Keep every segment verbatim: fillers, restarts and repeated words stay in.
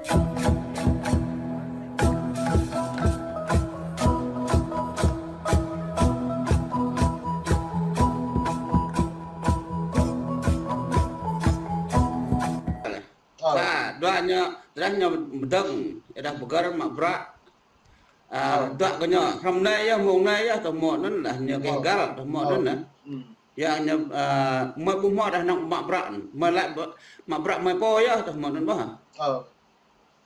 Sa, dua ñu, tơdah ñu pơdơ̆ng, dah pơgăr mă bruă. A, dua kơ ñu, hrŏm anai yơh, mông anai yơh, tơhmô anŭn lah, ñu kơ găl, tơhmô anŭn lah. Yua ñu, a, mơi ƀu hmâo dah nŏng mă bruă, mơi lăi mă bruă mơi pô yơh, tơhmô anŭn ƀơh.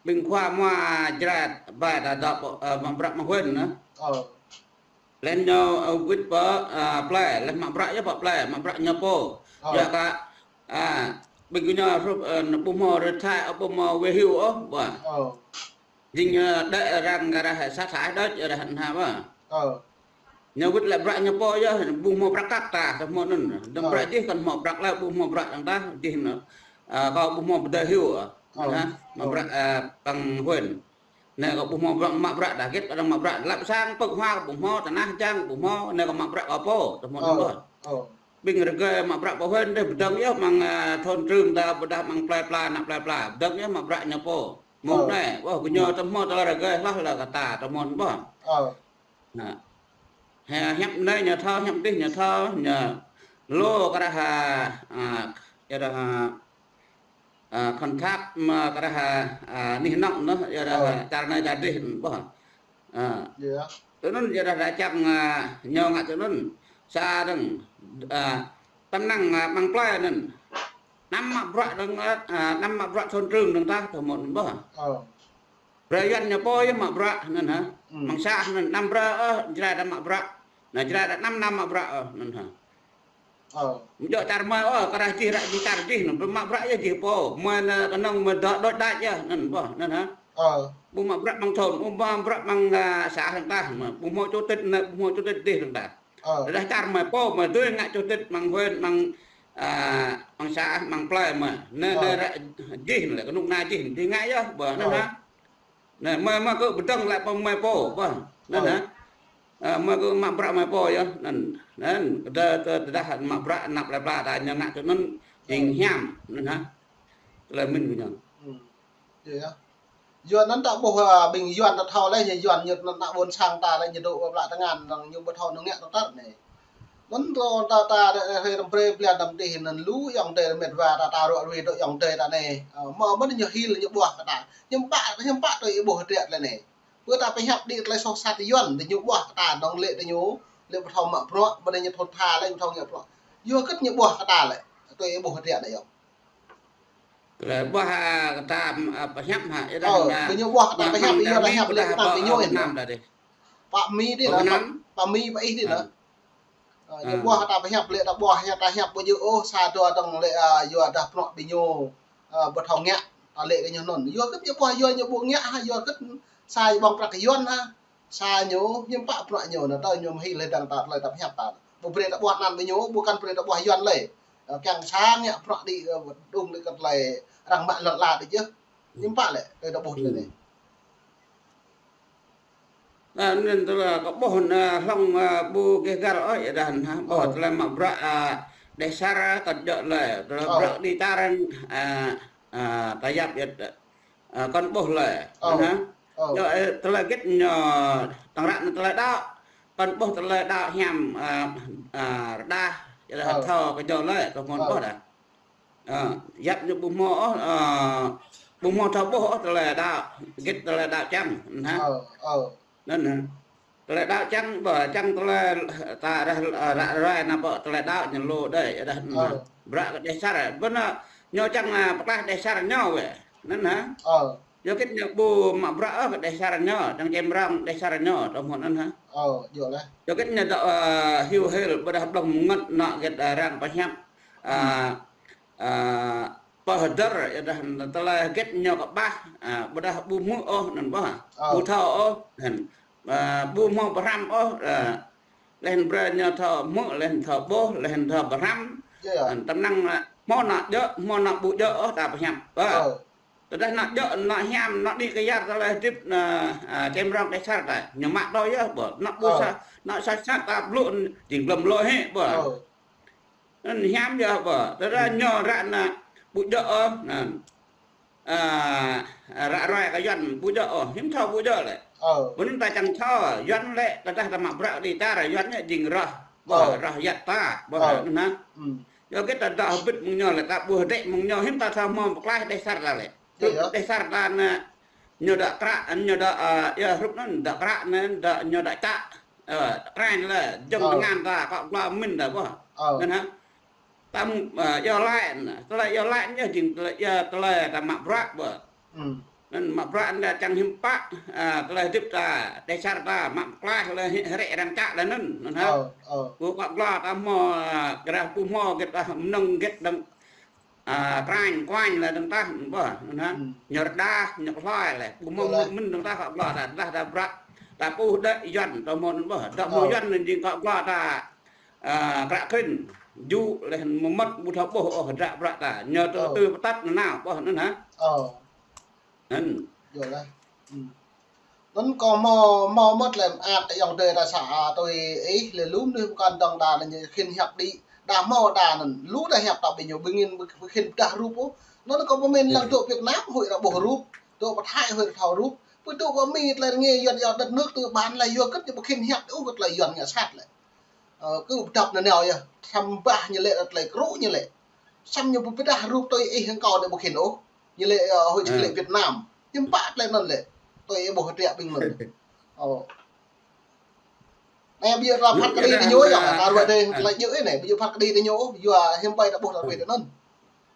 Ƀing khua mua jrai bai ta dŏ pơ, a, mă bruă mă huên anŭn. Laih ñu, a, wĭt pơ, a, plơi, laih mă bruă yơh pơ plơi, mă bruă ñu pô. Yua kơ, a, ƀing gơñu hrup, a, ƀu hmâo rơthai, ƀu hmâo wehyu ôh, ƀơh. Jing, a, đĕ arăng kơ rah sa thai đôč, rah anha ƀơh. Ñu wĭt lĕ bruă ñu pô yơh, ƀu hmâo bruă kăk ta, tơhmô anŭn. Dơ̆ng bruă jih kăn hmâo bruă lĕ, ƀu hmâo bruă dơ̆ng ta, jih anŭn. A, kâo ƀu hmâo pơdơi hyu, a. Anŭn hă, mă bruă, a, păng huên. Anai kâo ƀu hmâo bruă, mă bruă dah hơget kơ arăng mă bruă. Lăp sang pơ̆k hua kâo ƀu hmâo, tơnah jang ƀu hmâo, anai kâo mă bruă kâo pô, tơhmô anŭn ƀơh. Ƀing rơgơi mă bruă pơ huên dêh pơdơ̆ng yơh mơ̆ng, a, thôn trưởng ta, pơdah mơ̆ng plơi pla, ană plơi pla. Pơdơ̆ng yơh mă bruă ñu pô. Mông anai, ƀơh, gơñu tơhmô tơlơi rơgơi hloh lĕ kơ ta, tơhmô anŭn ƀơh. Anai. Hă, hiăp anai ñu thâo, hiăp adih ñu thâo, ñu lu kơ rah, a, a, kơ rah, a, a, contact mă kơ rah, a, anih nŏng anŭn, yua dah čar anai čar adih ƀơh. A. Tui anŭn yua dah čang, a, ñu ngă tui anŭn. Sa dơ̆ng, a, tơm năng, a, mơ̆ng plơi anŭn. Anăm mă bruă dơ̆ng, a, anăm mă bruă thôn trưởng dơ̆ng ta, tơhmô anŭn ƀơh. Brơi Yuan ñu pô yơh mă bruă anŭn hă. Mơ̆ng sa anŭn anăm brơi ôh, jrai ta mă bruă. Anai jrai ta anăm, anăm mă bruă ôh, anŭn hă. Djơ̆ čar mơi ôh, kơ rah jih, rah jih čar jih, anŭn mă bruă yơh jih pô. Mơi anŭn kơnơ̆ng mơi dŏ đôč đač yơh, anŭn ƀơh, anŭn hă. Ƀu mă bruă mơ̆ng thôn, ƀu mă bruă mơ̆ng, a, xã dơ̆ng ta, ƀu hmâo chủ tịch anai, ƀu hmâo chủ tịch adih dơ̆ng ta. Tơdah čar mơi pô, mơi dưi ngă chủ tịch mơ̆ng huyện, mơ̆ng, a, mơ̆ng xã, mơ̆ng plơi mơi. Anai, anai rah jih anai lĕ, kơnuk kơna jih, jih ngă yơh, ƀơh, anŭn hă. Anai, mơi, mơi kơ pơdơ̆ng lĕ pơ mơi pô, ƀơh. Anŭn hă. A, mơi kơ mă bruă mơi pô yơh. Anŭn, anŭn, tơ-, tơ-, tơdah mă bruă ană plơi pla ta ñu ngă tui anŭn, jing hiam, anŭn hă. Tơlơi mĭn kơ ñu. Yua anŭn ta ƀuh, a, ƀing Yuan ta thâo lĕ, ñu Yuan ñu ană ƀôn sang ta lĕ, ñu dŏ pơ plă tơngan, anŭn ñu ƀu thâo ñu ngă tơtăt anai. Anŭn tơ ta, ta, ta, hrơi răm brơi blan đăm dih anŭn lu ayŏng adơi met wa ta, ta ruă rui dŏ ayŏng adơi ta anai. A, mơ̆, mơ̆ ñu hil ñu ƀuah kơ ta. Hiư̆m pă, hiư̆m pă tui ih ƀuh hơdră tơlơi anai. Pơ ta pơhiăp đĭ tơlơi soh sat Yuan, tơ ñu ƀuah kơ ta, dơ̆ng lĕ tơ ñu, lĕ ƀu thâo mă bruă, mơ̆ ñu thâo tha lĕ ƀu thâo ngă bruă. Yua hơget ñu ƀuah kơ ta lĕ, tui ih ƀuh hơdră anai ayŏng. Tơlơi ƀuah, a, kơ ta, a, pơhiăp hă, ih dah, a, tơ ñu ƀuah kơ ta pơhiăp, ih dah hiăp lĕ kơ ta pơhiăp. Pă Mi dih anŭn, pă Mi pă ih dih anŭn. A, ñu ƀuah ta pơhiăp lĕ ta ƀuah, ñu ta hiăp ƀu djơ̆ ôh, sa dua dơ̆ng lĕ, a, yua dah bruă ƀing ñu, a, ƀu thâo ngă, ta lĕ kơ ñu anŭn. Yua hơget ñu ƀuah, yua ñu ƀu ngă hă, yua hơget sa ñu ƀơ̆ng prăk Yuan hă. Sa ñu, hiư̆m pă bruă ñu, anŭn tơ ñu mơ̆ hil lĕ dơ̆ng ta, tơlơi ta pơhiăp ta. Ƀu brơi ta ƀuah anăn ƀing ñu, ƀu kăn brơi ta ƀuah Yuan lĕ. A, kiăng sa ngă bruă đĭ, a, dơ̆ng lĕ kơ tơlơi arăng mă lŏn ala đĭ yơh. Hiư̆m pă lĕ, tơlơi ta ƀuh tơlơi anai. Anŭn tơlơi kơ ƀuh anŭn hlŏng, a, ƀu gêh găl ôh, yua dah anŭn hă. Ƀuh tơlơi mă bruă, a, dêh sar, kơ djơ̆ lĕ, tơlơi bruă đĭ čar, a, a, ta yap yơh, a, kăn ƀuh lĕ, anŭn hă. Yua, ơ, tơlơi hơget ñu tơ̆ng ră anŭn tơlơi đaŏ, kăn ƀuh tơlơi đaŏ hiam, a, a, rơđah, yua dah thâo kơ ñu lĕ, kơ mơ̆n ƀuh dah. A, yap ñu ƀu hmâo ôh, a, ƀu hmâo thâo ƀuh ôh tơlơi đaŏ, hơget tơlơi đaŏ čang, anŭn hă. Anŭn hă. Tơlơi đaŏ čang, ƀơh, čang tơlơi ta rah, rah, rah, anăp tơlơi đaŏ ñu lu đơi, yua dah, anŭn hă. Bruă kơ dêh sar, ƀơh anŭn, ñu čang, a, pơklaih dêh sar ñu wĕ, anŭn hă. Yua hơget ñu ƀu mă bruă ôh kơ dêh sar ñu, čang čem rong dêh sar ñu, tơhmô anŭn hă. Yua hơget ñu dŏ, a, hyu hil, ƀơdah blŏng mơngăt, anŏ hơget, a, arăng pơhiăp, a, a, pơhơdơr, yua dah tơlơi hơget ñu kơƀah, a, ƀơdah ƀu hmư̆ ôh anŭn ƀơh, ƀu thâo ôh, anŭn, a, ƀu hmâo pơhrăm ôh, a, laih anŭn brơi ñu thâo hmư̆, laih anŭn thâo ƀuh, laih anŭn thâo pơhrăm, anŭn tơm năng, a, hmâo anŏ djơ̆, hmâo anŏ ƀu djơ̆ ôh ta pơhiăp, ƀơh. Tơdah anŏ djơ̆, anŏ hiam, anŏ đĭ kơ yar tơlơi hơdip, anŏ, a, čem rong dêh sar ta, ñu mă tui yơh, ƀơh. Anŏ ƀu sa, anŏ sa sat ta blŭ, jing glŏm lŏ hĕ, ƀơh. Anŭn hiam yơh ƀơh. Tơdah ñu ră anai ƀu djơ̆ ôh, anŭn. a, ră ruai kơ Yuan ƀu djơ̆ ôh, hiư̆m thâo ƀu djơ̆ lĕ. Ơ. Pơ anŭn ta čang thâo, Yuan lĕ, tơdah ta mă bruă kơđi čar, Yuan lĕ jing rơh, ƀôh, Ơ. Rơh Yuan ta, ƀôh, Ơ. Anŭn hă. Ư. Yua kơ ta dŏ hơbĭt mơ̆ng ñu lĕ, ta ƀuh hơdră mơ̆ng ñu, hiư̆m ta thâo hmâo pơklaih dêh čar ta lĕ. Yơh, yơh. Dêh čar ta anai, ñu dŏ kră, ñu dŏ, a, yơh, hrup anŭn, dŏ kră anai, dŏ, ñu dŏ čă, ơ, krăn lĕ, jơ̆ng Ơ. Tơngan ta, kŏ glô mĭn ta, ƀôh. Ơ. Anŭn hă. Ta, a, iâu laĭ, tơlơi iâu laĭ ñu jing tơlơi, iâu tơlơi ta mă bruă ƀơi. Ư. Anŭn mă bruă anŭn čang hiư̆m pă, a, tơlơi hơdip ta, dêh čar ta, mă pơklaih lĕ hĭ-, hơrĕ arăng čă lĕ anŭn, anŭn hă. Ơ, ơ. Kơ kŏ glô ta hmâo, a, kơ ră ƀu hmâo gĕt, a, mơnơ̆ng gĕt dơ̆ng, a, krăn kuañ lĕ dơ̆ng tah, ƀôh, anŭn hă. Ư. Ñu rơđah, ñu kơ hloi lĕ, ƀu hmâo Ơ. Mơnơ̆ng dơ̆ng tah kŏ glô ta, tơdah ta bruă, ta ƀuh đĕ Yuan, ta hmâo anŭn ƀôh, ta hmâo Ơ. Yuan anŭn jing kŏ glô ta, a, kră krin, jŭ lĕ mơmŏt ƀu thâo ƀuh ôh hơdră bruă ta. Ñu tơ-, Ơ. Tơ pơtăt nanao ƀôh anŭn hă. Ơ. Anŭn. Yơh lah. Ư. Anŭn kâo hmâo, hmâo mơmŏt lĕ mơak ayŏng adơi ta sa, a, tui ih lĕ lu mơnuih pơkŏn dơ̆ng đa anai ñu khĭn hiăp đĭ. Đa hmâo đa anŭn. Lu đa hiăp ta ƀing ñu ƀing ngĭn ƀu, ƀu khĭn pơdah rup ôh. Anŭn kâo pơmĭn lăng dŏ Việt Nam huĭ ră ƀuh rup. Dŏ pơ Thái huĭ ră thâo rup. Pơ dŏ pơ Mi tơlơi rơngiă Yuan iâu đất nước tơ ƀan lĕ yua kơ ñu ƀu khĭn hiăp ôh kơ tơlơi Yuan ngă sat lĕ. Ơ, kơ pơdăp nanao yơh, samơ̆ ƀah ñu lĕ tơlơi krŭ ñu lĕ. Samơ̆ ñu ƀu pơdah rup tui ih hăng kâo đĕ ƀu khĭn ôh. Ñu lĕ, ơ, hơi čih lĕ Việt Nam. Hiư̆m pă tơlơi anŭn lĕ. Tui ih ƀuh hơdră ƀing anŭn. Ơ. Anai ƀu djơ̆ ta phat kơđi tơ ñu yơh, ta ruă đĕ tơlơi djơ̆ anai, ƀu djơ̆ phat kơđi tơ ñu, yua hiư̆m ƀai ta ƀuh ta ruă đĕ anŭn.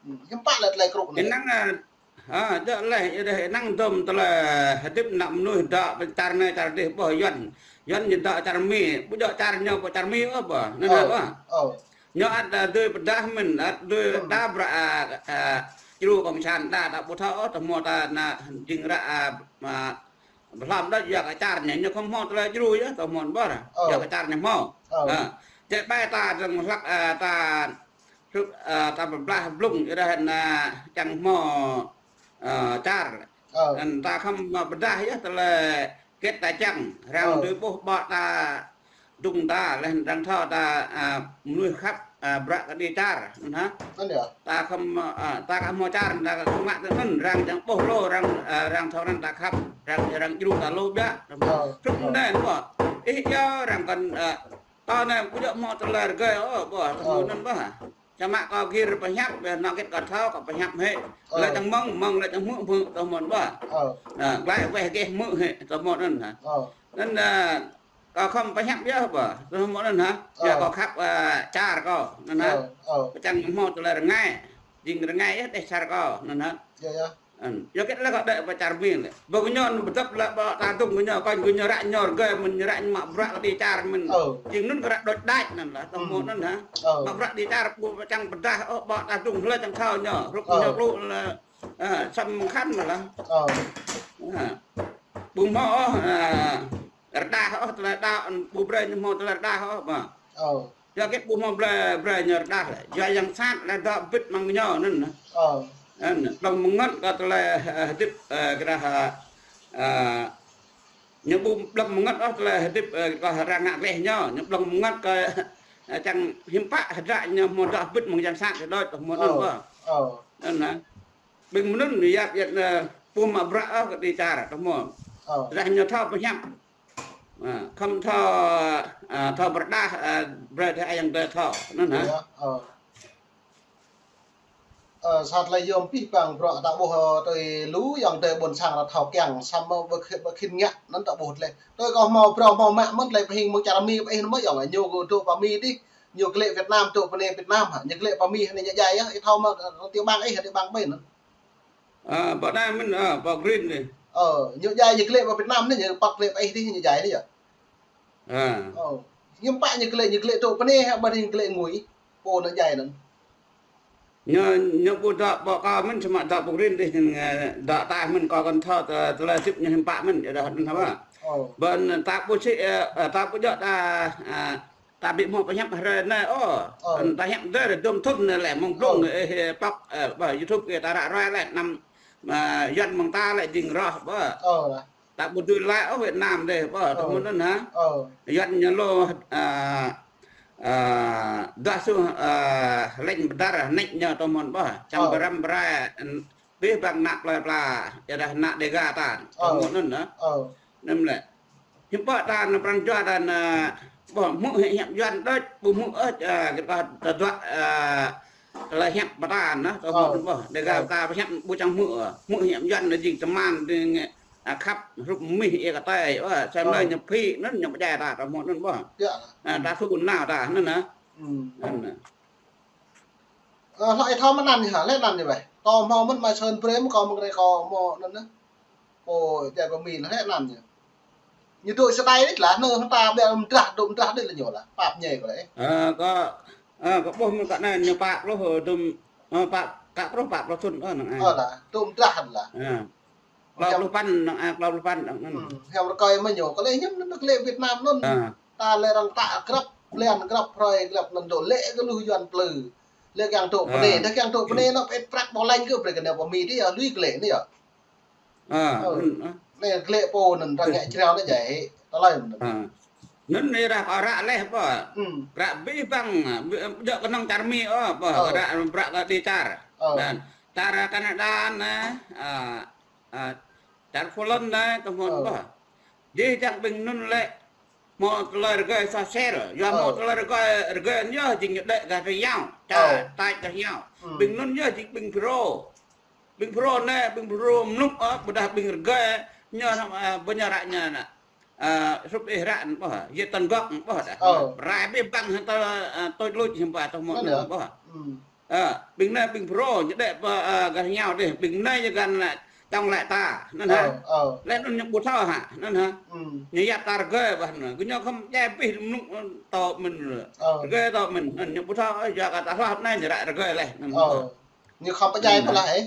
Ư, hiư̆m pă lĕ tơlơi krŭ anŭn. Ih năng, a, a, djơ̆ lĕ, ih đeh, ih năng dŏm tơlơi hơdip ană mơnuih dŏ pơ čar anai čar adih ƀôh Yuan. Yuan ñu dŏ čar Mi, ƀu djơ̆ čar ñu pơ čar Mi ôh ƀôh. Anŭn hă ƀôh. Ơ. Ñu ăt, a, dưi pơdah mơ̆n, ăt dưi Ư. Đa bruă, a, a, djru kông san đa, đa ƀu thâo ôh, ta hmâo ta anai jing ră, a, a, pơhlăm đôč yua kơ čar ñu, ñu khŏm hmâo tơlơi djru yơh, ta hmâo ƀôh. Ơ. Yua kơ čar ñu hmâo. Ơ. A. Jĕ ƀai ta dơ̆ng hlăk, a, ta Sŭk, ơ, ta pơblah blung, ih rah anai čang hmâo, ơ, čar. Ơ. Anŭn ta khŏm pơdah yơh tơlơi hơget ta čang, arăng Ơ. Tui ƀuh ƀô̆ ta dŭng ta, laih arăng thâo ta, ơ, mơnuih khăp, ơ, bruă kơđi čar, anŭn hă. Anŭn yơh. Ta khŏm, ơ, ta khŏm hmâo čar, ta khŏm mă tui anŭn, arăng čang ƀuh lu, arăng, ơ, arăng thâo anŭn ta khăp, arăng, arăng djru ta lu biă. Ơ. Sŭk Ơ. Anai ƀô̆. Ih yơh arăng kăn, ơ, ta anai ƀu djơ̆ hmâo tơlơi rơgơi ôh, ƀô̆, ta hmâo Ơ. Anŭn ƀô̆. Samơ̆ kâo gir pơhiăp, ƀĕ anŏ hơget kâo thâo, kâo pơhiăp hĭ. Ơ. Laih čang mơ̆ng, mơ̆ng laih čang hmư̆, hmư̆, ta hmâo ƀô̆. Ơ. Ơ, glaĭ weh geh hmư̆ hĭ, ta hmâo anŭn hă. Ơ. Anŭn, ơ, kâo khŏm pơhiăp yơh ƀô̆, ta hmâo anŭn hă. Yua Ơ. Kâo khăp, ơ, čar kâo, anŭn hă. Ơ, ơ. Čang hmâo tơlơi rơngai, jing rơngai yơh dêh čar kâo, anŭn hă. Yơh, yơh. Ơ, yua hơget lĕ kâo đĕ pơ čar Mi lĕ. Ƀơi gơñu anŭn pơdŏp lĕ ƀô̆ ta dŭng gơñu, kâo gơñu ră ñu rơgơi mơ̆n, ñu ră ñu mă bruă kơđi čar mơ̆n. Ơ. Jing anŭn kơ ră đôč đač anŭn lah, ta hmâo Ư. Anŭn hă. Ơ. Mă bruă kơđi čar ƀu čang pơdah ôh, ƀô̆ ta dŭng hlơi čang thâo ñu, hrup Ơ. Ñu klŭ lĕ, ơ, săm khăn anŭn lah. Ơ. Ơ. Ƀu hmâo ôh, ơ, rơđah ôh, tơlơi đaŏ, ƀu brơi ñu hmâo tơlơi rơđah ôh, ƀô̆. Ơ. Yua hơget ƀu hmâo brơi, brơi ñu rơđah lĕ. Yua yang sat lĕ dŏ bĭt amăng ñu anŭn. Ơ. Anŭn, blŏng mơngơ̆t kơ tơlơi, ơ, hơdip, ơ, kơ rah, ơ, ñu ƀu blŏng mơngơ̆t ôh tơlơi hơdip, ơ, kơ arăng ngă gleh ñu. Ñu blŏng mơngơ̆t kơ, ơ, čang hiư̆m pă hơdră ñu hmâo dŏ bĭt amăng yang sat kơ đôč, ta hmâo anŭn Ơ. Ƀô̆. Ơ. Anŭn hă. Ƀing mơnŭn yap yap, ơ, ƀu mă bruă ôh kơđi čar, ta hmâo. Ơ. Rah ñu thâo pơhiăp. Ơ, khŏm thâo, ơ, thâo pơrơđah, ơ, brơi tơ ayŏng adơi thâo, anŭn hă. Yơh, ơ. Ơ, sat lĕ yom pih pang bruă ta ƀuh, ơ, tui lu ayŏng adơi ƀôn sang ta thâo kiăng, samơ̆ ƀu khĭn, ƀu khĭn ngă, anŭn ta ƀuh lĕ. Tui kâo hmâo bruă hmâo mă mơ̆n tơlơi pơhing mơ̆ng čar Mi, pơhing mơ̆n ayŏng, ñu kơ dŏ pơ Mi dih, ñu klĕ Việt Nam, dŏ pơ anai Việt Nam hă, ñu klĕ pơ Mi, anai ñu djai yơh, ih thâo mơ̆, ơ, tiểu bang ih, tiểu bang ƀai anŭn. Ơ, ƀô̆ anai mơ̆n, ơ, ƀô̆ Green anai. Ơ, ñu djai ñu klĕ pơ Việt Nam anai, ñu păt klĕ pơ ih dih, ñu djai anai yơh. Ơ. Ơ, hiư̆m pă ñu klĕ, ñu klĕ dŏ pơ anai, hă ƀô̆ ñu klĕ ngui, pô anŭn djai anŭn. Ñu, ñu ƀu dŏ ƀô̆ kâo mơ̆n, samơ̆ dŏ ƀô̆ Green dih, ơ, dŏ ta mơ̆n kâo kăn thâo tơ-, tơlơi hơdip ñu hiư̆m pă mơ̆n, yua dah anŭn hă. Ơ. Ƀô̆ ta ƀu sĭ, ơ, ơ, ta ƀu djơ̆ ta, ơ, ta ƀu hmâo pơhiăp hrơi anai ôh. Ơ. Ơ, ta hiăp dơ̆ dôm thŭn anai lĕ, mơ̆ng blung, Ơ. Ơ, ơ, pŏk, ơ, ƀơi YouTube kơ ta ră ruai lĕ, anăm, ơ, Yuan mơ̆ng ta lĕ jing rơh, ƀô̆. Ơ, lah. Ta ƀu dưi laĭ ôh Việt Nam dih, ƀô̆, ta Ơ. Hmâo anŭn hă. Ơ. Yuan ñu lu, ơ, ơ, dah su, ơ, lĕ pơdar, nĕč ñu ta hmâo ƀô̆. Čang Ơ. Pơrăm pơrai, Abih bang ană plơi pla, yua dah ană Dega ta, tơ hmư̆ anŭn nă. Anŭn lĕ. Hiư̆m pă ta nă pran jua ta nă, ƀuh hmư̆ hiăp Yuan đôč, ƀu hmư̆ ôh, a, kơ ta tơduă, a, tơlơi hiăp ƀă ta nă, tơ hmư̆ anŭn ƀuh. Dega ta hiăp ƀu čang hmư̆, hmư̆ hiăp Yuan nă jing tơman, jing, a, khăp, hrup mih ia kơ tơi, ơ, sem lơi ñu phi, anŭn ñu pơdjai ta, tơ hmư̆ anŭn ƀuh. A, ta su nao ta, anŭn nă. Anŭn nă. Ơ, hlak ih thâo mơ̆n anăn ñu hă, lĕ anăn ñu weh. Tơ hmâo mơ̆n mai sơn brem kâo mơ̆ng rê kâo hmâo anăn nă. Ơ, jai pơ Mi lĕ anăn ñu. Ñu dŏ sơdai đĭ lah, nơ hơta ƀiă mơdrah, dŏ mơdrah đĭ lah ñu lah. Pap ñai kâo lĕ. Ơ, kâo, ơ, kâo ƀuh mơ̆n kâo anai ñu pă pluh, ơ, dŭm, ơ, pă, kâo pluh, pă pluh thŭn, ơ, năng ai. Ơ lah, dŏ mơdrah lah. Ơ. Klâo pluh păn, năng ai, klâo pluh păn, năng ai. Hiam rơkơi mơ̆ ñu, kâo lĕ hiam nă kơ lĕ Việt Nam anŭn. Ơ. Ta lĕ arăng tă grăp, blan grăp, hrơi grăp anŭn dŏ lĕ kơ lu Yuan plư. Lĕ kiăng dŏ pơ anai, dah kiăng dŏ pơ anai nă, pĕt prăk ƀu lăng kơ brơi kơ nao pơ Mi đĭ yơh, lui kơ lĕ anai yơh. Ơ, anŭn, ơ. Anai kơ lĕ pô anŭn, arăng ngă jrao anai jai, tơlơi anŭn. Ơ. Anŭn anai ră kâo ră leh ƀuh. Ră abih bang, ƀu djơ̆ kơnơ̆ng čar Mi ôh ƀuh, ră, ră kơ đĭ čar. Anŭn, čar Canada nă, a, a, čar Poland nă, tơ hmư̆ ƀuh. Jih jang ƀing anŭn lĕ, hmâo tơlơi rơgơi soh sel, yua hmâo tơlơi rơgơi, rơgơi anŭn yơh jing ñu đĕ gah rơyâo, ča, tač gah rơyâo. Ƀing anŭn yơh jing ƀing Phrô. Ƀing Phrô nă, ƀing Phrô mlŭk, ơ, ƀôdah ƀing rơgơi, ñu, a, ƀu ñu ră ñu nă. A, hrup ih ră anŭn ƀuh, yơh tơngŏk ƀuh dah. Rai abih bang hăng tơ, a, tuč luč hiư̆m pă tơ hmư̆ anŭn ƀuh. Ơ, ƀing anai ƀing Phrô ñu đĕ pơ, ơ, gah rơyâo dih, ƀing anai ñu găn lĕ tŏng lĕ ta, anŭn hă. Lĕ anŭn ñu ƀu thâo hă, anŭn hă. Ñu yap ta rơgơi ƀuh anŭn, kơ ñu khŏm djai abih mlŭk tŏ mơ̆n. Rơgơi tŏ mơ̆n, anŭn ñu ƀu thâo, yua kơ ta hloh anai ñu ră rơgơi leh, anŭn hă. Ñu khŏm pơdjai pơlah, ơ.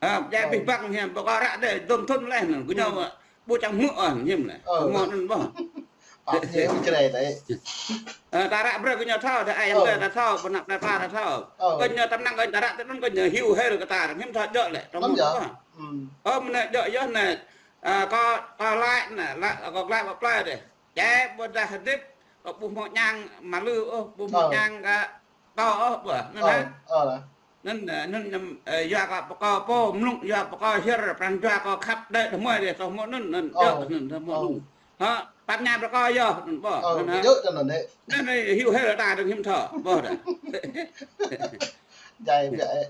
Ơ, pơdjai abih bang hiam, pơkŏ ră dih, dŭm thŭn leh anŭn, kơ ñu ƀu čang hmư̆ ôh, hiam leh. Hmâo anŭn ƀuh. Pap ñai ƀu čơrai đơi. Ơ, ta ră brơi kơ ñu thâo, ta ai ta thâo, pơ anăp ta ta thâo. Kơ ñu tơnăng kơ ta ră tơ anŭn kơ ñu hyu hel kơ ta, hiư̆m thâo djơ̆ lĕ, tơ hmư̆ ƀuh. Ơ, mơ̆n anai djơ̆ yơh anai, a, kâo, kâo laĭ anai, laĭ, kâo glaĭ pơ plơi dih. Čĕ ƀôdah hơdip, kâo ƀu hmâo ñang mă lư ôh, ƀu hmâo ñang kơ kâo ôh ƀuh, anŭn hă. Anŭn, ơ, anŭn, ơ, yua kơ pơkŏ pô mlŭk, yua pơkŏ hiăr, pran jua kâo khăp đĕ tơmơi dih, tơ hmư̆ anŭn, anŭn, djơ̆ anŭn, tơ hmư̆ anŭn. Hă, pap ñai pơkŏ yơh, anŭn ƀuh, anŭn hă. Djơ̆ tơ anŭn đĕ. Anŭn anai hyu hel ta dơ̆ng hiư̆m thâo, ƀuh dah. Jai biă, ơ.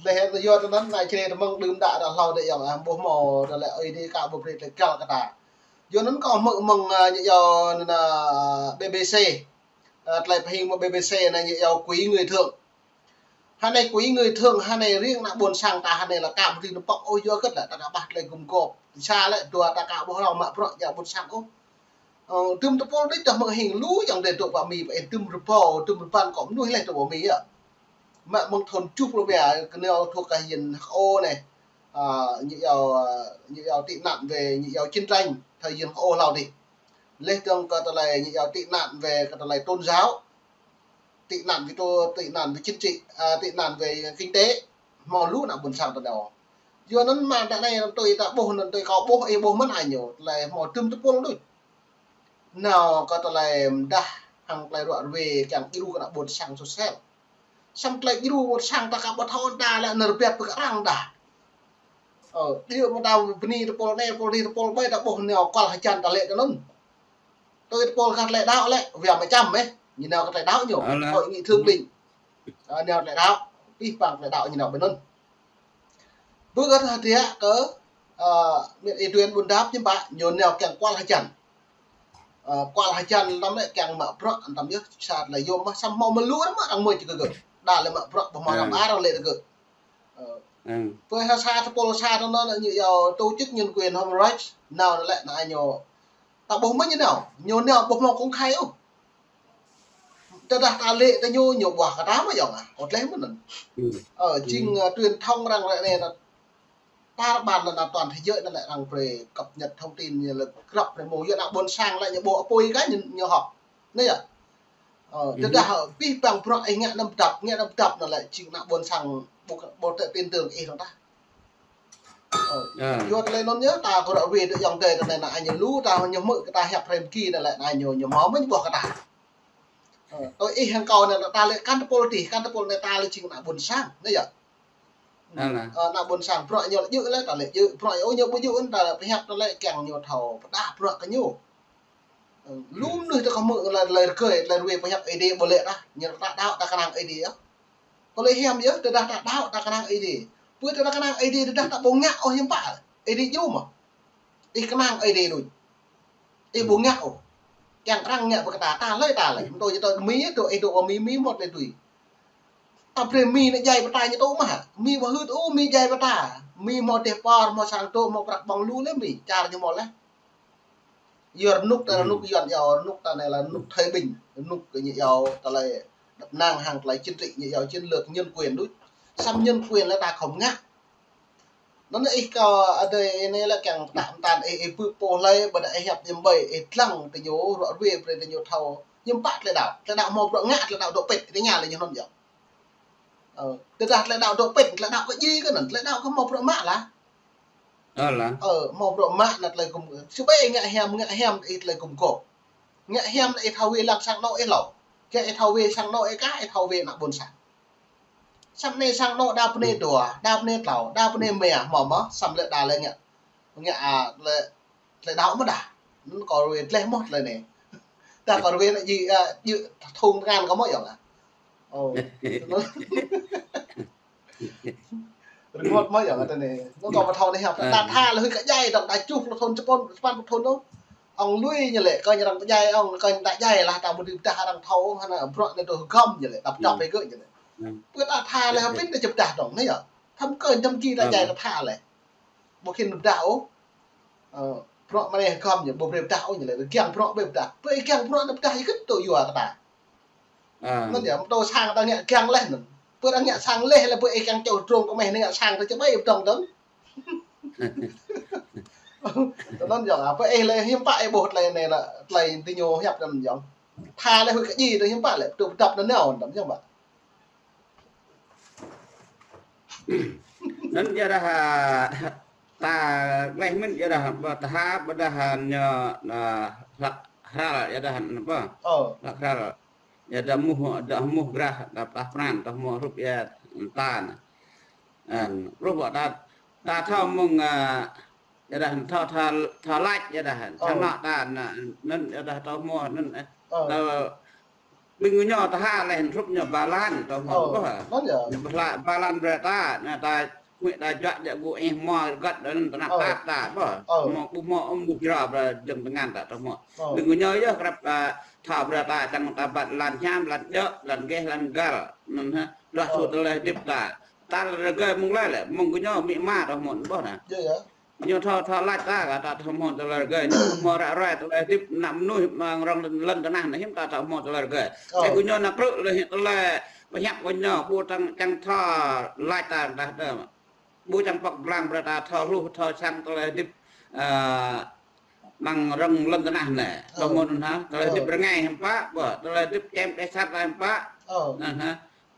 Leh anŭn yua tơ anŭn anai čơrê tơ mơ̆ng đưm đă ră hlâo đĕ yơh, a, ƀuh hmâo, tơ lĕ ơi dih kâo ƀu brơi tơgal kơ ta. Yua anŭn kâo hmư̆ mơ̆ng, a, ñu yua anŭn, a, B B C. A, tơlơi pơhing mơ̆ng B B C anai ñu yua quỹ người thượng. Hơnai quỹ người thượng, hơnai riêng ană ƀôn sang ta, hơnai lĕ kâo ƀu brơi nao pŏk ôh yua hơget lĕ, ta kâo ƀah tơlơi gum gôp. Sa lĕ dua ta kâo ƀu hlâo mă bruă djă ƀôn sang ôh. Ơ, dŭm tơpul đôč dah mơ̆ng hing lu yang dêh dŏ pơ Mi, pơ ih dŭm rơbâo, dŭm rơbăn kơ mơnuih leh dŏ pơ Mi yơh. Mă mơ̆ng thŭn tơjuh pluh dua, kơ nao thuộc kơ Hiên H O anai. A, ñu yua, ñu yua tị nạn về, ñu yua chiến tranh, thời Hiên H O hlâo dih. Leh dơ̆ng kơ tơlơi ñu yua tị nạn về, kơ tơlơi tôn giáo. Tị nạn về tô-, tị nạn về chính trị, a, tị nạn về kinh tế. Hmâo lu ană ƀôn sang tơ anai. Yua anŭn mơ̆n ta anai tui ta ƀuh, anŭn tui kâo ƀuh, ih ƀuh mơ̆n anai ñu, tơlơi hmâo dŭm tơpul đôč. Nao kơ tơlơi mơdah hăng tơlơi ruă ruê kiăng djru kơ ană ƀôn sang soh sel. Samơ̆ tơlơi djru ƀôn sang ta kâo ƀu thâo ta lĕ nơ̆r biă pơkă arăng dah. Ơ, djru mơ̆ ta bơni tơpul anai, tơpul adih, tơpul ƀai ta ƀuh nao kual hơjăn ta lĕ tơ anŭn. Tui tơpul kơ tơlơi đaŏ lĕ, wia mơčăm ĕh, ñu nao kơ tơlơi đaŏ ñu, hội nghị thượng đỉnh. Ơ, nao tơlơi đaŏ, abih bang tơlơi đaŏ ñu nao ƀơi anŭn. Bơ kơ ta hơdră kơ, ơ, miêt Y Tuyên Buôn Đáp ñu ƀă, ñu nao kiăng kual hơjăn. Ơ, kual hơjăn tơm lĕ kiăng mă bruă, tơm yơh sa tơlơi yôm mơ̆, samơ̆ hmâo mơ̆ lu mơ̆ arăng mơ̆ čih kơ gơ̆. Đa lĕ mă bruă, ƀu hmâo răm ar arăng lĕ kơ gơ̆. Ơ. Pơ ha sa tơpul sa tơm anŭn ñu yua tổ chức nhân quyền human rights, nao lĕ anai ñu. Ta ƀuh mơ̆ ñu nao, ñu nao ƀu hmâo công khai ôh. Tơdah ta lĕ tơ ñu, ñu ƀuah kơ ta mơ̆ yơh, a, kơ tleh mơ̆n anŭn. Ơ, jing, ơ, truyền thông arăng ră anai nă, par ban lĕ nă toàn thế giới nă lĕ arăng brơi cập nhật thông tin ñu lĕ grăp brơi mơ̆ yua ană ƀôn sang lĕ ñu ƀuh apui kơ ñu, ñu hŏk. Anai yơh. Ơ, tơdah abih bang bruă ih ngă anăm dăp, ngă anăm dăp nă lĕ jing ană ƀôn sang ƀu, ƀu tơ tin tưởng ih dơ̆ng tah. Ơ, yua tơlơi anŭn yơh, ta kơ ră wĭt dŏ yŏng tơi tơnai nă, anai ñu lu ta ñu hmư̆ kơ ta hiăp hrơi pơgi nă lĕ, anai ñu, ñu hmâo mơ̆ ñu ƀuah kơ ta. Ơ, tui ih hăng kâo nă, ta lĕ kăn tơpul dih, kăn tơpul anai ta lĕ jing ană ƀôn sang, anai yơh. Alah. Ơ, ană ƀôn sang bruă ñu lĕ djơ̆ lĕ, ta lĕ djơ̆ bruă ñu, ôh, ñu ƀu djơ̆, ta lĕ pơhiăp ta lĕ kiăng ñu thâo pơdah bruă kơ ñu. Ơ, lum nưh ta kơ mơ̆ lĕ, lĕ rơgơi, lĕ rơgơi pơhiăp Ơi Adai ƀu lĕ dah, ñu ta đaŏ ta kơnang Ơi Adai yơh. Kơ lĕ hiam yơh, tơdah ta đaŏ ta kơnang Ơi Adai. Pơ tơdah kơnang Ơi Adai, tơdah ta ƀu ngă ôh hiư̆m pă, Ơi Adai djơ̆ mơ̆. Ih kơnang Ơi Adai đôč. Ih ƀu ngă ôh. Kiăng arăng ngă pơ kơ ta, ta hlơi ta lĕ. Mơ̆ tui ñu tui Mi, tui ih tui Mi, Mi mơ̆ tui tui. Ta brơi Mi nao djai pơ ta ñu tui mơ̆. Mi ƀu hưt ôh, Mi djai pơ ta. Mi hmâo dêh pơr, hmâo sang tŏ, hmâo prăk ƀơ̆ng lu lĕ Mi. Čar ñu hmâo lĕ. Yua rơnŭk ta, rơnŭk Yuan iâu, rơnŭk ta anai lĕ rơnŭk Thái Bình. Rơnŭk kơ ñu iâu, ta lĕ đăp năng hăng ta lĕ chính trị, ñu iâu chiến lược nhân quyền đôč. Samơ̆ nhân quyền lĕ ta khŏm ngă. Anŭn ih kơ adơi anai lĕ kiăng pơtă mơtăn ih, ih bưp pô hlơi, ƀôdah ih hiăp ñu ƀai, ih lăng tơ ñu, ruă ruê brơi tơ ñu thâo. Hiư̆m pă tơlơi đaŏ. Tơlơi đaŏ hmâo bruă ngă, tơlơi đaŏ dŏ pĭt, tơña lĕ ñu hnŭn yơh. Ơ, tơdah tơlơi đaŏ dŏ pĭt, tơlơi đaŏ kơ djai kơ anŭn, tơlơi đaŏ kơ hmâo bruă mă lah. Ơ lah. Ơ, hmâo bruă mă anŭn tơlơi gum, sĭ ƀai ngă hiam, ngă hiam ih tơlơi gum gôp. Ngă hiam anŭn ih thâo wai lăng sang anŏ ih hlâo. Kơ ih thâo wai sang anŏ ih kah, ih thâo wai ană ƀôn sang. Samơ̆ anai sang anŏ đa bơnai dua, đa bơnai klâo, đa bơnai rơma, hmâo mơ̆, samơ̆ lĕ đa lĕ ngă. Ngă, a, lĕ, tơlơi đaŏ mơ̆ dah. Anŭn kơ ruai gleh mơ̆ tơlơi anai. Dah kơ ruai anŭn djơ̆, a, djơ̆ thŭng tơngan kơ mơ̆ yơh lah. Ơ. Rơngot mơ̆ yơh kơ tơ anai. Anŭn kơ pơthâo anai hiăp. Ơ. Ta tha lĕ huĭ kơ djai dong, đa čuh pluh thŭn, čơpon, čơpăn pluh thŭn dong. Ong lui ñu lĕ, kơ ñu arăng pơdjai ong, kơ ñu ta djai lah, ta ƀu dưi pơdah arăng thâo, hơnă, bruă anai tui hơgŏm ñu lĕ, ta pơdŏp hĭ gơ̆ ñu lĕ. Pơ ta tha lĕ hơbĭn ta či pơdah dong, anai yơh. Thâo kơ jăm ji ta djai ta tha lĕ. Ƀu khĭn pơdah ôh. Ơ, bruă mơ̆ anai hơgŏm ñu, ƀu brơi pơdah ôh ñu lĕ, kiăng bruă ƀu pơdah. Pơ ih kiăng bruă anai pơdah ih kơt tui yua kơ ta. Ơ. Anŭn yơh, mơ̆ tơ sang ta ngă kiăng leh anŭn. Pơ ta ngă sang leh lĕ pơ ih kiăng čô drông kơ meh ngă sang ta či ƀai pơdŏng dong. Tơ anŭn yơh, a, pơ ih lĕ hiư̆m pă ih ƀuh tơlơi anai lĕ, tơlơi tơ ñu hiăp anŭn yơh. Tha lĕ huĭ kơ djai tơ hiư̆m pă lĕ, tơ pơdŏp anŭn nao, anŭn yơh, ƀă. Anŭn yơh dah, a, ta gleh mơ̆n yơh dah, ƀu tha, ƀôdah, a, ñu, a, hlăk hral yơh dah, anŭn ƀă. Ơ. Hlăk hral. Yơh dah hmư̆, dah hmư̆ grah, dah pơtă pran, dah hmư̆ hrup yơh ta anai. Ơ, hrup ƀă ta, ta thâo mơ̆ng, a, yơh dah thâo, thâo, thâo lač yơh dah, thâo lač ta anŭn, anŭn yơh dah thâo hmư̆ anŭn, ơ. Ơ. Thâo ƀing ñu tha leh hrup ñu ba lan, thâo hmư̆ ƀơh. Anŭn yơh. Ñu ba lan, ba lan brơi ta, anai ta huĭ ta juă jak gŭ ih hmư̆ rơgăt anŭn tơnap tap ta ƀơh. Ơ. Hmư̆ ƀu hmư̆ ƀu jrao brơi jơ̆ng tơngan ta thâo hmư̆. Ơ. Ƀing ñu yơh krăp, a, thâo brơi ta čang ta ƀă lan hiam, lan djơ̆, lan gêh, lan găl. Anŭn ha, đah su tơlơi hơdip ta. Tal rơgơi mơ̆ng lĕ lĕ, mơ̆ng gơñu amĭ ama ta hmư̆ ƀôh anai. Yơh, yơh. Ñu thâo, thâo lač ta, kơ ta thâo hmư̆ tơlơi rơgơi, ñu hmư̆ ră ruai tơlơi hơdip ană mơnuih amăng rŏng lŏn, lŏn tơnah anai hiư̆m ta thâo hmư̆ tơlơi rơgơi. Ơ. Lĕ gơñu ană krư̆ lĕ hiư̆m tơlơi pơhiăp gơñu, ƀu čang, čang thâo lač ta, ta, ta. Ƀu čang pŏk blang brơi ta thâo hluh, thâo čang tơlơi hơdip, ơ, amăng rŏng lŏn tơnah anai. Ơ. Thâo hmư̆ anŭn ha, tơlơi hơdip rơngai hiư̆m pă, ƀôh, tơlơi hơdip čem đe sat hiư̆m pă. Ơ. Anŭn ha.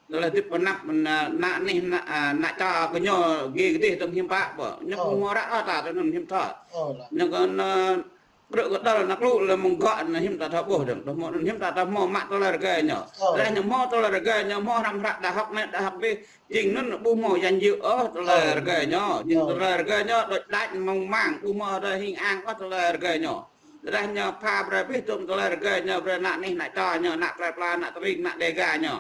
Tơlơi hơdip pơnăp, ană, ană anih, ană, a, ană čô gơñu gih gơdih dong hiư̆m pă ƀôh. Ñu ƀu hmư̆ ră ôh ta tui anŭn hiư̆m thâo. Ơ, lah. Ñu kơ ană krư̆ kơdăl ană klŭ lĕ mơ̆ng gŏ anŭn hiư̆m ta thâo ƀôh dong. Thâo hmư̆ anŭn hiư̆m ta thâo hmư̆ mă tơlơi rơgơi ñu. Ơ. Lĕ ñu hmư̆ tơlơi rơgơi ñu, hmư̆ hrăm hră đah hơ̆k anai đah hơ̆k adih. Jing anŭn ƀu hmâo yang jư ôh tơlơi rơgơi ñu. Jing tơlơi rơgơi ñu đôč đač mơ̆ng mang, ƀu hmâo tơlơi hing ang ôh tơlơi rơgơi ñu. Tơdah ñu pha brơi abih tŭm tơlơi rơgơi ñu brơi ană anih, ană čô ñu, ană plơi pla, ană tơring, ană Dêga ñu.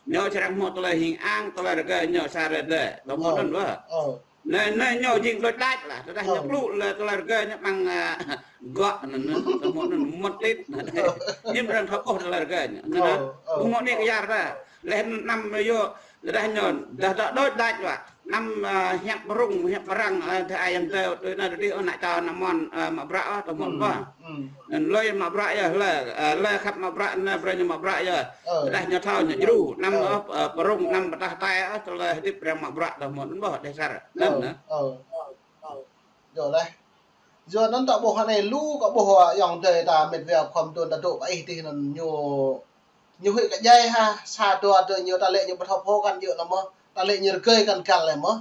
Ñu srăng hmâo tơlơi hing ang, tơlơi rơgơi ñu sa rơdêh. Thâo hmư̆ anŭn ƀôh. Anai, anai ñu jing đôč đač lah. Tơdah ñu klŭ lĕ tơlơi rơgơi ñu amăng, a, gŏ anŭn, anŭn, thâo hmư̆ anŭn mơ̆t tĭt. Ñu brơi thâo ƀôh tơlơi rơgơi ñu. Anŭn, ƀu hmâo anih kơ yar ta. Leh anăm yơh, tơdah ñu, dah, dah đôč đač ƀă. Anăm, a, hiăp pơrŭng, hiăp pơrăng, a, tơ ai yang tơ, tui anai tui adih, ơ, ană čô ană mon, a, mă bruă, ơ, thâo hmư̆ ƀôh. Anŭn hlơi mă bruă yơh, hlơi, a, hlơi khăp mă bruă, anai brơi ñu mă bruă yơh. Ơ. Tơdah ñu thâo ñu djru, anăm, ơ, a, pơrŭng, anăm pơtah tai, ơ, tơlơi hơdip arăng mă bruă, thâo hmư̆ ƀôh, đe sar. Anŭn, ơ. Ơ. Yơh leh. Yua anŭn ta ƀuh anai lu kơ ƀuh, a, ayŏng adơi ta met wa khŏm tŭ ta dŏ pơ ih tih anŭn ñu, ñu huĭ kơ djai ha, sa dua tơ ñu ta lĕ ñu ƀu thâo pô kăn djơ̆ lĕ mơ̆, ta lĕ ñu rơgơi kăn găl lĕ mơ̆.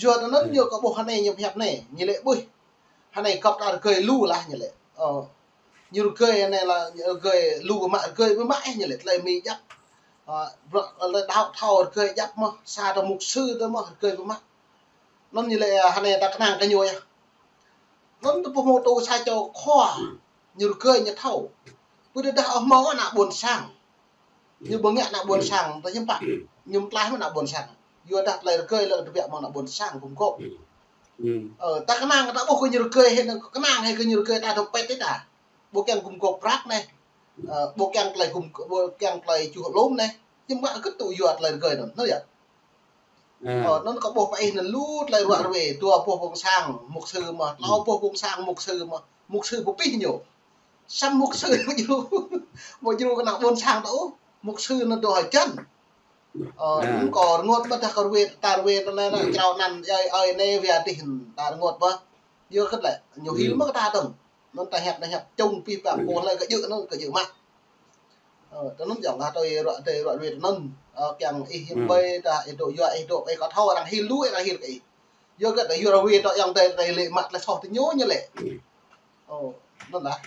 Yua anŭn ñu kơ ƀuh anai ñu pơhiăp anai, ñu lĕ ƀuh. Anai gŏp ta rơgơi lu lah ñu lĕ. Ơ, ñu rơgơi anai lah, ñu rơgơi lu mă, rơgơi mơ̆ mă ih ñu lĕ, tơlơi Mi djăp. Ơ, bruă, lĕ đaŏ thâo rơgơi djăp mơ̆, sa tơ mục sư tơ mơ̆, rơgơi mơ̆ mă. Anŭn ñu lĕ, ơ, hơnai ta kơnang kơ ñu yơh. Anŭn tơpŭ hmâo tŭ sa čô khua, ñu rơgơi ñu thâo. Pơđơđah ôh hmâo ană ƀôn sang. Ñu ƀơ̆ng ngă ană ƀôn sang, ta hiư̆m pă. Ñu mơtlaih mơ̆ ană ƀôn sang. Yua dah tơlơi rơgơi lĕ tơbiă mơ̆ng ană ƀôn sang gum gôp. Ơ, ta kơnang ta ƀuh kơ ñu rơgơi hĭ, kơnang hĭ kơ ñu rơgơi ta dompet hĭ ta. Ƀu kiăng gum gôp prăk anai. Ơ, ƀu kiăng tơlơi gum, ƀu kiăng tơlơi čuh lŏm anai. Hiư̆m pă kơ tŭ yua tơlơi rơgơi anŭn, anŭn yơh. Ơ, anŭn kâo ƀuh pơ ih anŭn lu tơlơi ruă ruê, dua boh ƀôn sang, mục sư mơ̆, klâo boh ƀôn sang, mục sư mơ̆, mục sư pơpih ñu. Samơ̆ mục sư mơ̆ djru, mơ̆ djru kơ ană ƀôn sang ta ôh, mục sư anŭn dŏ hơjăn. Ơ, anŭn kâo rơngot mơ̆ dah kơ ruê, ta ruê ta anai, ană črâo anăn, ơi, ơi, anai wơ̆t adih ta rơngot mơ̆. Yua kơ lĕ, ñu hil mơ̆ kơ ta dơ̆ng. Anŭn ta hiăp, ta hiăp čung pih păng pô hlơi kơ djơ̆ anŭn, kơ djơ̆ mă. Ơ, tơ anŭn jŏng kơ tui ruă, tui ruă ruê tơ anŭn. Ơ, kiăng ih hiư̆m ƀơi ta ih dŏ yua ih dŏ ih kơ thâo arăng hil lu arăng hil kơ ih. Yua kơ ta yua ruă ruê tơ yŏng tơ ta lĕ mă tơlơi soh tơ ñu ñu lĕ. Ơ, anŭn lah.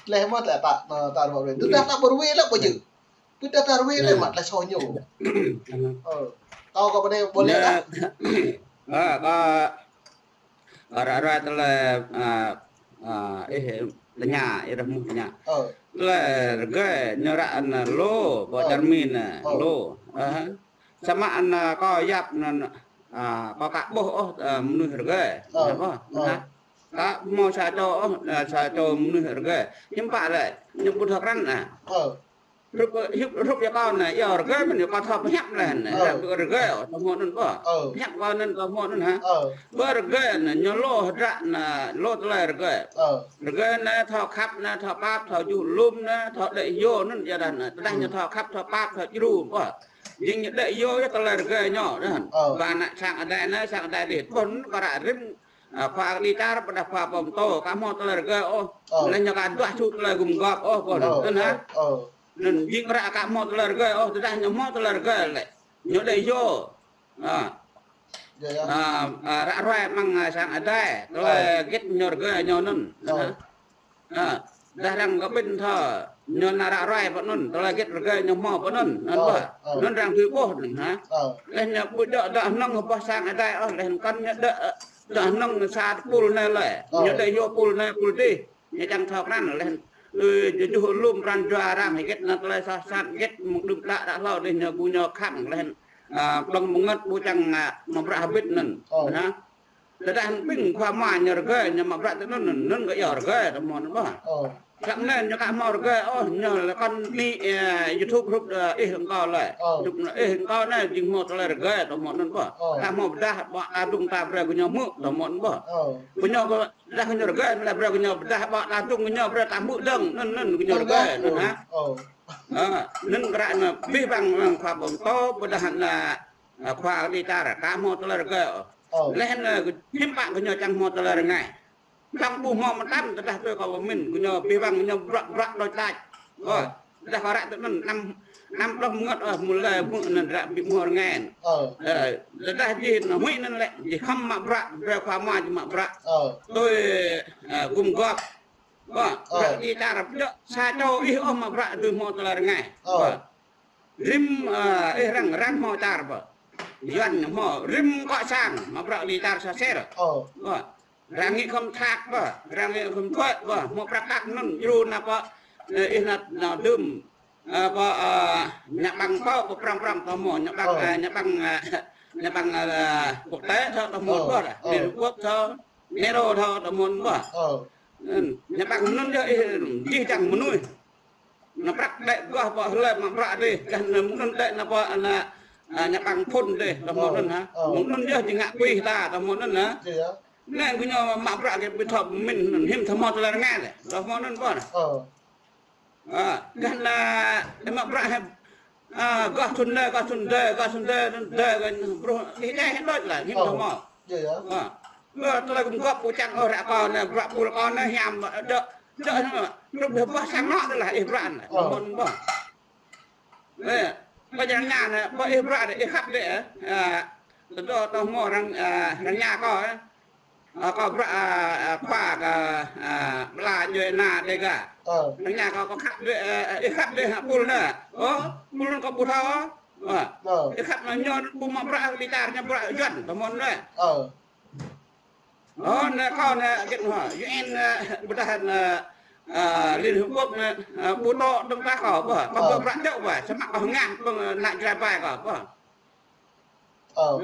Lĕ mă tơlơi ta, ta ruă ruê. Tơdah ta ƀu ruă ruê lĕ ƀu djơ̆. Tơdah ta ruă ruê lĕ mă tơlơi soh ñu. Ơ, kâo kơ pơđe ƀu lĕ lah. Ơ, kâo Ơ, ră ruai tơlơi, ơ, ơ, ih tơña, ih rơmŭh tơña. Ơ. Tơlơi rơgơi, ñu ră anŭn lu, ƀơi čar Mi anŭn, lu. Ơ. Samơ̆ anŭn kâo yap anŭn, ơ, kâo ka ƀuh ôh, ơ, mơnuih rơgơi. Ơ. Yap ôh, ơ. Hă? Ka hmâo sa čô ôh, ơ, sa čô mơnuih rơgơi. Hiư̆m pă lĕ, ñu ƀu thâo krăn anŭn. Ơ. Hrup, hrup, hrup yua kâo anai, yua rơgơi mơ̆n yua kâo thâo pơhiăp leh anai, ơ, rơgơi, ơ, tơ hmâo anŭn ƀơh. Ơ. Pơhiăp kâo anŭn tơ hmâo anŭn hă. Ơ. Ƀơi rơgơi anai, ñu lu hơdră anai, lu tơlơi rơgơi. Ơ. Rơgơi anai thâo khăp anai, thâo pap, thâo juh lŏm anai, thâo đĕ yô anŭn yơh dah anai. Tơdah ñu thâo khăp, thâo pap, thâo djru ƀơh. Jing ñu đĕ yô yơh tơlơi rơgơi ñu dah. Ơ. Ƀă ană sang adai anai, sang adai adih. Ƀơh anŭn kơ ră rĭm, ơ, khua kơđi čar, pơdah khua pơm tô, ka hmâo tơlơi rơgơi ôh. Ơ. Leh ñu ka duah ču tơlơi gum gôp ôh, ƀơh anŭn. Ơ, anŭn hă. Ơ, ơ. Anŭn jing ră ka hmâo tơlơi rơgơi ôh, tơdah ñu hmâo tơlơi rơgơi lĕ. Ñu đĕ yô. Ơ. Yơh, yơh. Ơ, ơ, ră ruai amăng, ơ, sang adai. Tơlơi hơget ñu rơgơi ñu anŭn. Ơ. Ơ. Dah arăng kơ ƀing thâo. Ñu anŭn ră ruai pơ anŭn. Tơlơi hơget rơgơi ñu hmâo pơ anŭn. Anŭn ƀơh. Ơ. Anŭn arăng tui ƀuh anŭn hă. Ơ. Leh ñu ƀu dŏ, dŏ hnơ̆ng ƀơi sang adai ôh. Leh kăn ñu dŏ, dŏ hnơ̆ng sa tơpul anai lĕ. Ơ. Ñu đĕ yô pul anai pul adih. Ñu čang thâo krăn leh, ơ, juh lŏm pran jua arăng, hơget anŭn tơlơi soh sat, hơget mơ̆ng đưm đă đă hlâo dih ñu ƀu ñu khăng leh, ơ, ƀơ̆ng mơngăt ƀu čang, ơ, mă bruă hơbĭt anŭn. Ơ. Hă? Tơdah ƀing khua mua ñu rơgơi, ñu mă bruă tơ anŭn, anŭn kơ yua rơgơi, tơ hmâo anŭn ƀơh. Ơ. Samơ̆ anai ñu ka hmâo rơgơi, ôh, ñu lĕ kăn mĭn, ơ, YouTube hrup, ơ, ih hăng kâo lĕ. Ơ. Hrup anŭn ih hăng kâo anai jing hmâo tơlơi rơgơi, tơ hmâo anŭn ƀơh. Ơ. Ka hmâo pơdah, ƀă ta dŭng ta brơi kơ ñu hmư̆, tơ hmâo anŭn ƀơh. Ơ. Kơ ñu kơ Tơdah kơ ñu rơgơi, leh brơi kơ ñu pơdah ƀă ta dŭng kơ ñu brơi ta hmư̆ dơ̆ng, anŭn, anŭn kơ ñu rơgơi, anŭn hă. Ơ. Ơ, anŭn kơ ră anai abih bang, bang khua pơtô, pơdah anŭn, ơ, khua kơđi čar, ka hmâo tơlơi rơgơi. Ơ. Leh anŭn, hiư̆m pă kơ ñu čang hmâo tơlơi rơngai. Čang ƀu hmâo mơtam, tơdah tui kâo pơmĭn, kơ ñu abih bang kơ ñu bruă, bruă đôč đač. Ơ. Ơ. Tơdah kơ ră tơ anŭn, năm, năm pluh mơngăt, ơ, mơ̆ng lĕ, mơ̆ng anŭn ră ƀu hmâo rơngai. Ơ. Ơ, tơdah jing anŭn huĭ anŭn lĕ, jing khŏm mă bruă, brơi khua mua jing mă bruă. Ơ. Tui, ơ, gum gôp. Ơ, ơ. Ră jing čar pơdjơ̆, sa čô ih ôh mă bruă tui hmâo tơlơi rơngai. Ơ. Ơ. Rĭm, ơ, ih arăng, arăng hmâo čar ƀơh. Yuan hmâo, rĭm kŏ sang, mă bruă kơđi čar sa sel. Ơ. Ơ. Arăng ngă khŏm thak ƀơh, arăng ngă khŏm thuế ƀơh, hmâo prăk kăk anŭn, djru anŭn pơ, ơ, ih anŭn, anŭn đưm, ơ, pơ, ơ, nhà băng pơ, pơ prŏng prŏng tơ hmâo, nhà băng, ơ, ơ, nhà băng, ơ, nhà băng, ơ, quốc tế thâo tơ hmâo ƀơh dah, ơ. Liên Hợp Quốc thâo, NATO thâo tơ hmâo ƀơh. Ơ. Ơ, nhà băng anŭn yơh ih, jih jang mơnuih. Anŭn prăk đĕ gah ƀơh hlơi mă bruă dih, gah anŭn mơ̆ng anŭn đĕ anŭn pơ anŭn, ơ, nhà băng phun dih, tơ hmâo anŭn hă. Ơ. Mơ̆ng anŭn yơh jing ngă pih ta, tơ hmâo anŭn hă. Iya. Anai kơ ñu mă bruă kơ ƀu thâo pơmĭn, hiư̆m thâo hmâo tơlơi rơngai lĕ, tơ hmâo anŭn ƀơh. Ơ. Ơ, gah anŭn, ơ, mă bruă hă, ơ, gah thŭn anai, gah thŭn adih, gah thŭn adih, thŭn adih, gah bruă, ih dai hă đôč lah, hiư̆m thâo hmâo. Ơ. Iya, iya. Ơ. Ơ, tơlơi gum gôp ƀu čang ôh ră kâo anai, bruă pul kâo anai hiam, dŏ, dŏ, hrup ƀơh sang anŏ tơlơi ih bruă anai. Ơ. Tơ hmâo anŭn ƀơh. Ơ, ƀơi arăng ña anai, ƀơi ih bruă anai, ih khăp dih, ơ. Ơ, tơdơi tơ hmâo arăng, ơ, arăng ña kâo, ơ. Ơ, kâo bruă, ơ, ơ, khua kơ, ơ, pla djuai ana Dega. Ơ. Arăng ña kâo, kâo khăp dih, ơ, ơ, ih khăp dih hă pul anai. Ơ, pul anŭn kâo ƀu thâo. Ơ. Ơ. Ih khăp anŭn ñu ƀu mă bruă, ƀiă čar ñu bruă Yuan, tơmon anai. Ơ. Ơ, anai kâo anai git hă, U N, ơ, ƀôdah anai, ơ, Liên Hiệp Quốc anai, ơ, ƀu dŏ dơ̆ng ta kâo, ƀuh. Kâo ƀu bruă djơ̆ ƀuh, samơ̆ kâo hơngah ƀơ̆ng ană Jrai ƀai kâo, ƀuh. Ơ.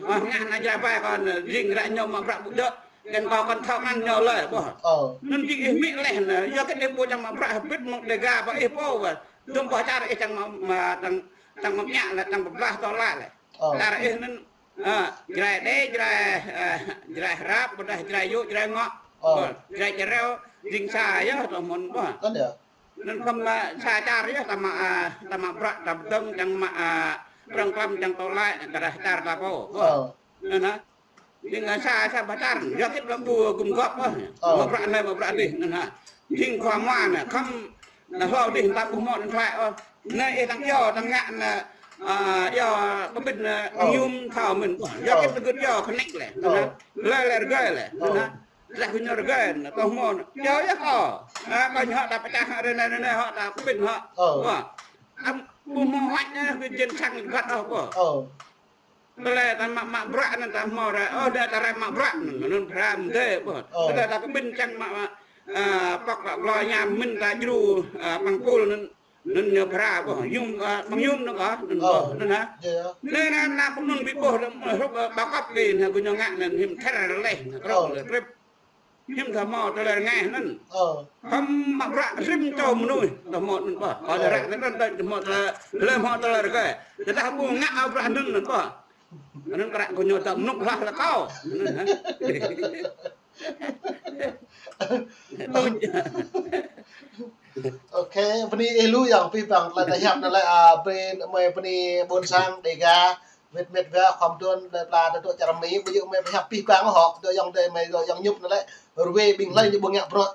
Ơ, hơngah ană Jrai ƀai kâo, anai jing ră ñu mă bruă ƀu djơ̆, kăn kâo kăn thâo ngăn ñu lơi, ƀuh. Ơ. Anŭn jing ih mĭ laih anai, yua kơ ih ƀu čang mă bruă hơbĭt mơ̆ng Dega ƀuh ih pô ƀuh. Dơ̆ng ƀuh čar ih čang mă, mă čang, čang mă mơñă laih, čang pơblah tơlơi laih. Ơ. Čar ih anŭn, ơ, Jrai Đê, Jrai, ơ, Jrai Hrap, ƀôdah Jrai Yŭ, Jrai Ngŏ. Ơ. Ƀuh, Jrai Čơreo, jing sa yơh, tơmon ƀuh. Kăn yơh. Anŭn khŏm mă sa čar yơh, ta mă, ơ, ta mă bruă, ta pơdơ̆ng, čang mă, ơ, prŏng klăm, čang tơlơi, kơ rah čar ta pô. Ƀuh. Ơ. Anŭn hă. Jing sa, sa ƀah čar, yua kơ ƀu gum gŏp ôh. Ơ. Mă bruă anai, mă bruă adih, anŭn hă. Jing khua mua anai, khŏm anai hlâo adih, ta ƀu hmâo điện thoại ôh. Anai ih tăng iâu, tăng ngă anai, ơ, iâu pơmĭn anai, ơ, mơñum thâo mĭn. Yua kơ ƀu gưt iâu connect laih, anŭn hă. Ơ. Lơi lơi rơgơi laih, anŭn hă. Ơ. Ră kơ ñu rơgơi anai, tơhmâo anai. Iâu yơh kâo. Ơ, kâo ñu hŏ ta pơčah hă, rơnai, rơnai hŏ ta pơmĭn hă. Ơ. Ƀuh. Ƀu hmâo huăč anai, kơ jên sang găt ôh, ƀuh. Ơ. Tơlơi ta mă, mă bruă anŭn ta hmâo rai. Ơ, anai ta rai mă bruă anŭn, anŭn phara mơdê ƀuh. Ơ. Tơlơi ta kơ ƀĭn čang mă, mă, ơ, pŏk pŏk glô ñam mĭn ta djru, ơ, păng pul anŭn, anŭn ñu phara ƀuh. Yum, ơ, păng yum anŭn kơ, anŭn ƀuh, anŭn hă. Anai, anai, anai, păng anŭn ƀu ƀuh, hrup, ơ, bao cấp kơ anai, kơ ñu ngă anŭn, hiư̆m ther laih, anai, krŏng laih, krip. Hiư̆m ta hmâo tơlơi rơngai anŭn. Ơ. Khŏm mă bruă rĭm čô mơnuih, ta hmâo anŭn ƀuh. Kâo ră anŭn ta hmâo tơlơi, tơlơi hmâo tơlơi rơgơi. Tơdah ƀu ngă bruă anŭn anŭn ƀuh. Anŭn kơ ră kơ ñu ta mơnŭk hloh laih kâo. Anŭn hă. Ôkê, bơni ih lu yơh, abih bang tơlơi ta hiăp anŭn lĕ, ơ, bơni, mơi bơni ƀôn sang Dega, wơ̆t mĕt wa khŏm dŏ plơi pla ta dŏ čar Mi, ƀu djơ̆ mơi pơhiăp abih bang hŏ, dŏ ayŏng adơi mơi dŏ ayŏng Ñŭp anŭn lĕ, ruai ƀing hlơi ñu ƀu ngă bruă.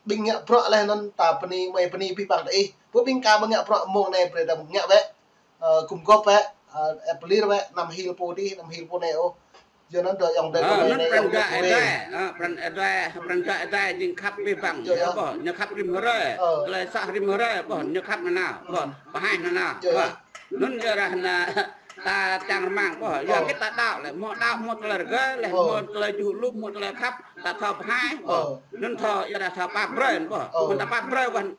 Ƀing ngă bruă laih anŭn ta bơni, mơi bơni abih bang tơ ih. Ƀu ƀing ka ƀu ngă bruă mơ̆ng anai brơi ta ngă wơ̆t. Ơ, gum gŏp wơ̆t, ơ, ĕp lir wơ̆t, anăm hil pô adih, anăm hil pô anai ôh. Yua anŭn dŏ ayŏng adơi mơi anai ayŏng adơi. Pran Ơi Adai, ơ, pran Ơi Adai, pran Ơi Adai jing khăp abih bang. Yơh, yơh. Ƀuh, ñu khăp rĭm hrơi. Ơ. Tơlơi soh rĭm hrơi, ƀuh, ñu khăp nanao. Ƀuh, pơhaih nanao. Yơh, yơh. Ƀuh. Anŭn yơh ră anai ta čang rơmang, ƀuh. Yua kơ ta đaŏ lĕ, hmâo đaŏ, hmâo tơlơi rơgơi lĕ, hmâo tơlơi juh lŭp, hmâo tơlơi khăp, ta thâo pơhaih, ƀuh. Anŭn thâo, yua dah thâo pap brơi, ƀuh. Mơ̆n ta pap brơi, ƀuh.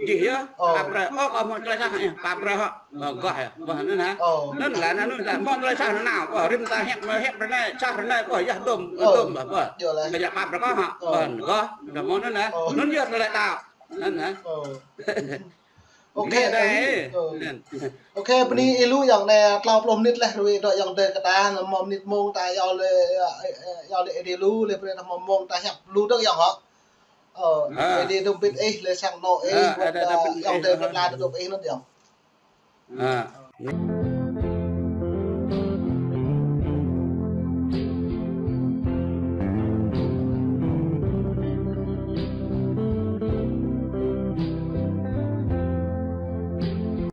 Jih yơh, pap brơi, ôh, kâo hmâo tơlơi soh, ơ, pap brơi hŏ. Ƀuh, gah yơh, ƀuh, anŭn hă. Anŭn lĕ, anŭn ta hmâo tơlơi soh nanao, ƀuh, rĭm ta hiăp, hiăp rơnai, soh rơnai, ƀuh, yơh dôm, dôm, ƀuh, ƀuh. Kơ yơh pap brơi kâo hă, ƀuh, gah, ta hmâo anŭn hă. Anŭn yơh tơlơi đaŏ, anŭn hă. Ôkê, ơ. Ôkê, bơni ih lu yơh, anai klâo pluh mơnit laih, ruai dŏ ayŏng adơi kơ ta, hmâo mơnit mông ta iâu lĕ, ơ, ơ, iâu lĕ Ơi Adai lu, lĕ brơi hmâo mông ta hiăp lu dơ̆ng yơh hŏ. Ơ, Ơi Adai dŏ hơbĭt ih, lĕ sang anŏ ih, wơ̆t, ơ, ayŏng adơi plơi pla dŏ hơbĭt ih anŭn yơh.